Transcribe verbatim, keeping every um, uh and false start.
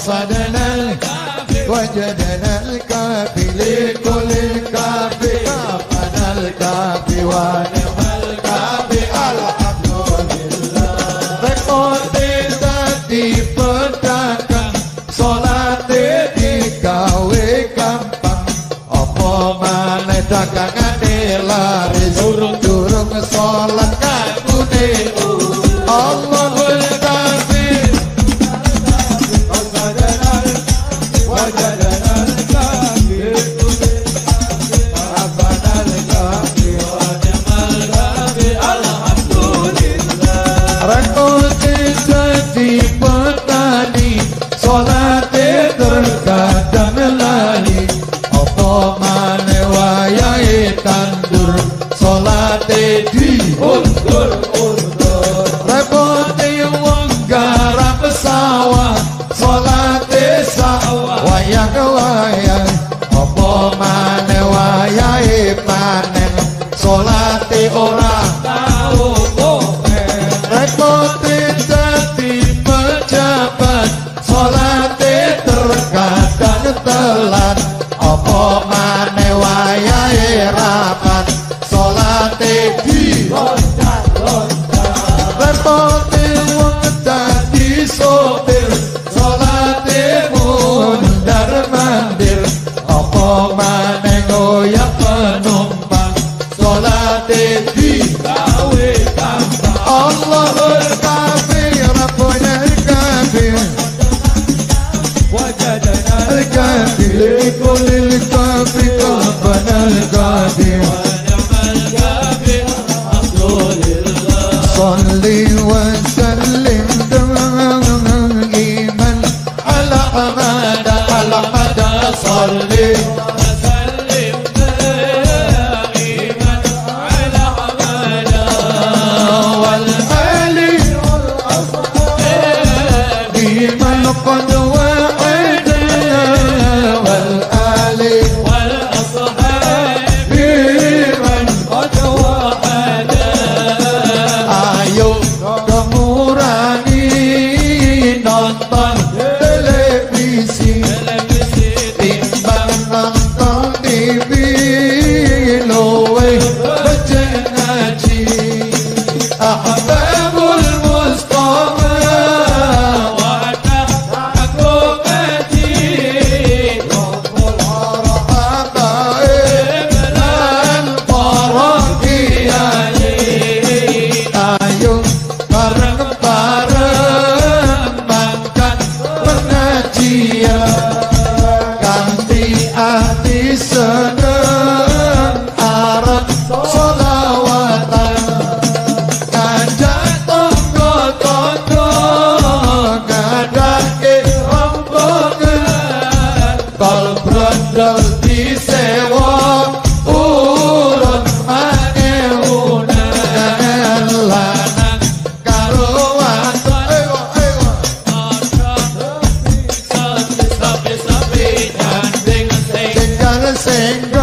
Rabbana al-kafi, wajadana al-kafi, li kullil kafi, Rabbana al-kafi, wa ni'mal kafi, alhamdulillah. Repoté that di peudakang, solaté di kawé gampang. Apa manèh dagangan lari, durung-durung solat ka guna. Allahul kafi, wajadana al-kafi, alhamdulillah. Repoté that di peutani, solaté teukadang lali. Apa manèh wayah tandur, solaté diundur-undur. Repoté wong garap sawah, solaté sawah wayah-wayah. Apa manèh wayah panèn, solaté ora tao boh. Repoté that di pejabat, solaté teukadang teulat. Apa manèh wayah rapat, solaté diloncat-loncat. Repoté wong that di sopir, solaté mundar-mandir. Apa manèh goyang peunumpang, solaté di kawé gampang. Allahul kafi, Rabbana al-kafi, wajadana al-kafi, li kullil kafi, Rabbana al-kafi. Sholli wa sallim daiman ala Ahmad, ala Ahmad, sholli wa sallim daiman ala Ahmad wal ali wal ashabi man qad wa'ada wal ali wal ashabi man qad wa'ada. Ayo dong urani nonton televisi, timbang nonton T V luweh beujeuet ngaji. Ahbabul Mustafa, wadah aku ngaji. Rabbul Arham, Ibrahim, para kiai. Ayo bareng-bareng mangkat pengajian, ganti ati seunang arap sholawatan. Ngajak tonggo-tonggo, ngadaki rombongan. Kol brondol disewa, ureueng maé unan, lanang karuan. Ewa, ewa. Sapi-sapi, gandeng seng. Senggal seng.